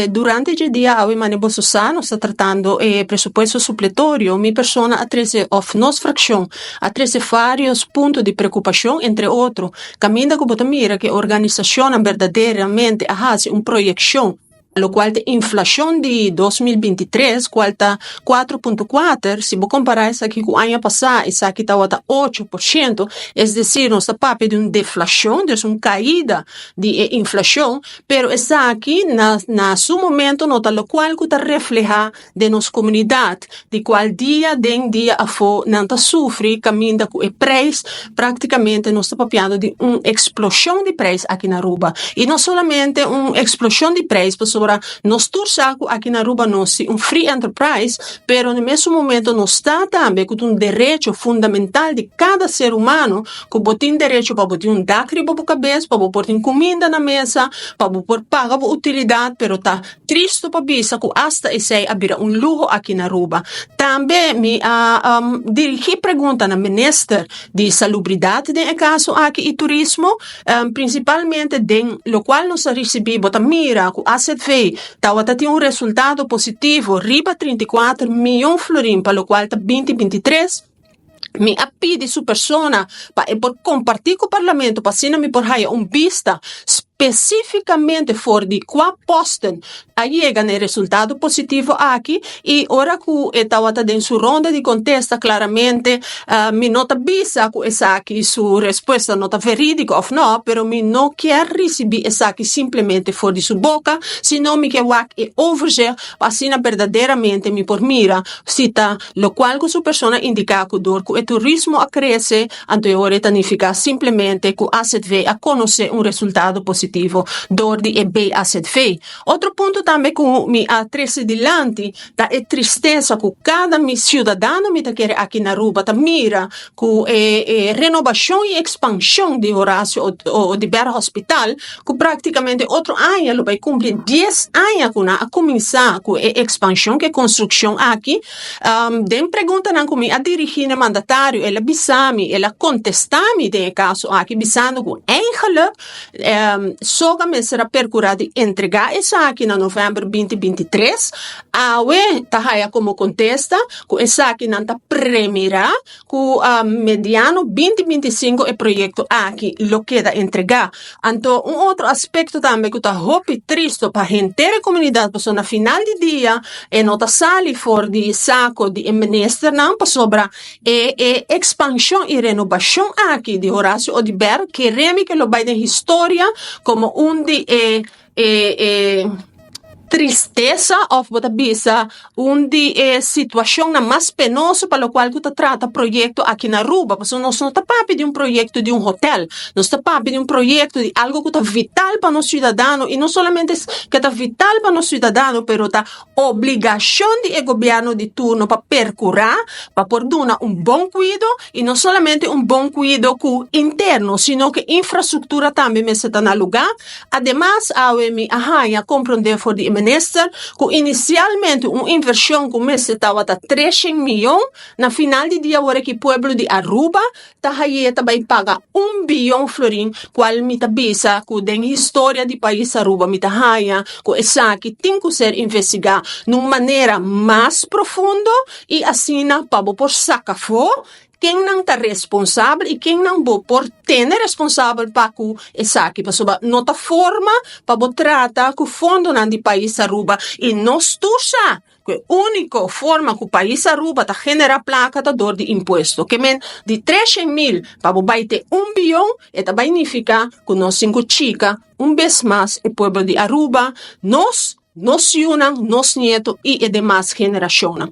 Durante e dia awe, manera boso sa, nos ta tratando e presupuesto supletorio. Mi persona a trese, of nos fraccion a trese varios punto di preocupacion, entre otro, caminda cu bo ta mira cu organisacion berdaderamente a haci un proyeccion locual ta inflacion di 2023, cual ta 4.4. Si bo compara esaki cu aña pasa, esaki ta 8%, es decir, nos ta papia di un deflacion, di un caida di inflacion, pero esaki na su momento no ta locual cu ta refleha den nos comunidad, di cual dia den dia afo nan ta sufri, caminda cu e prijs, practicamente nos ta papiando di un explosion di prijs aki na Aruba. Y no solamente un explosion di prijs, pasobra nos tur sa cu aki na Aruba nos un free enterprise, pero na mesun momento nos ta tambe cu un derecho fundamental di cada ser humano, cu bo tin derecho pa tin un dak riba bo cabes, pa por tin cuminda na mesa, pa por paga utilidad, pero ta tristo pa bisa cu hasta esey a bira un luho aki na Aruba. Tambe mi a dirigi pregunta na minister di Salubridad den caso aki y Turismo, principalmente den locual nos a ricibi, bo ta mira cu AZV tawata tin un resultado positivo riba 34 miyon florin pa locual ta 2023. Mi a pidi su persona pa por comparti cu parlamento, pa asina mi por haya un vista specificamente for di cua posten a yega na resultado positivo aki, y ora cu e tawata den su ronda di contesta, claramente mi no ta bisa cu esaki su respuesta no ta veridico of no, pero mi no kier ricibi esaki simplemente for di su boca, sino mi kier wak e overzicht, asina berdaderamente mi por mira si ta locual cu su persona indica cu door cu e turismo a crece, anto ora significa simplemente cu AZV a conoce un resultado positivo door di e BAZV. Otro punto tambe cu mi a trece dilanti ta e tristesa cu cada mi ciudadano, mi ta kere, aki na Aruba ta mira cu e renobacion y expansion di Horacio Oduber Hospital, cu practicamente otro aña lo bay cumpli 10 aña cu a cuminsa cu e expansion, cu e construccion aki. Den preguntanan cu mi a dirigi na mandatario, el a bisami, el a contestami den caso aki, bisando cu eigenlijk SOGA mester a percura di entrega esaki na november 2023. Awe ta haya como contesta cu esaki nan ta premira cu mediano 2025 e proyecto aki lo keda entrega. Anto, un otro aspecto tambe cu ta hopi tristo pa henter comunidad, pasobra na final di dia e no ta sali for di saco di ministernan, pasobra e expansion y renobacion aki di Horacio Oduber, kere mi cu lo bay den historia como un di e tristesa of bo ta bisa un di e situacionnan mas penoso pa locual cu ta trata proyecto aki na Aruba, pasobra nos no ta papia di un proyecto di un hotel, nos ta papia di un proyecto di algo cu ta vital pa nos ciudadano, y no solamente cu ta vital pa nos ciudadano, pero ta obligacion di gobierno di turno pa percura pa por duna un bon cuido, y no solamente un bon cuido cu interno, sino cu infrastructura tambe mester ta na lugar. Ademas, awe mi a haya comprende for di minister cu inicialmente un inversion cu mester tawata 300 miyon, na final di dia, ora cu pueblo di Aruba ta hay'e ta bay paga 1 biyon florin, cual mi ta bisa cu den historia di pais Aruba mi ta haya cu esaki tin cu ser investiga na un manera mas profundo y asina pa por saca afo kennan ta responsabel y kennan bo por tene responsabel pa cu esaki, pasobra no ta forma pa bo trata cu fondonan di pais Aruba, y nos tur sa cu e unico forma cu pais Aruba ta genera placa ta door di impuesto. Kiermen, di 300 mil pa bo bay te 1 biyon, e ta bay significa cu nos tin cu chica un bes mas e pueblo di Aruba, nos, nos yiunan, nos nieto y e demas generacion.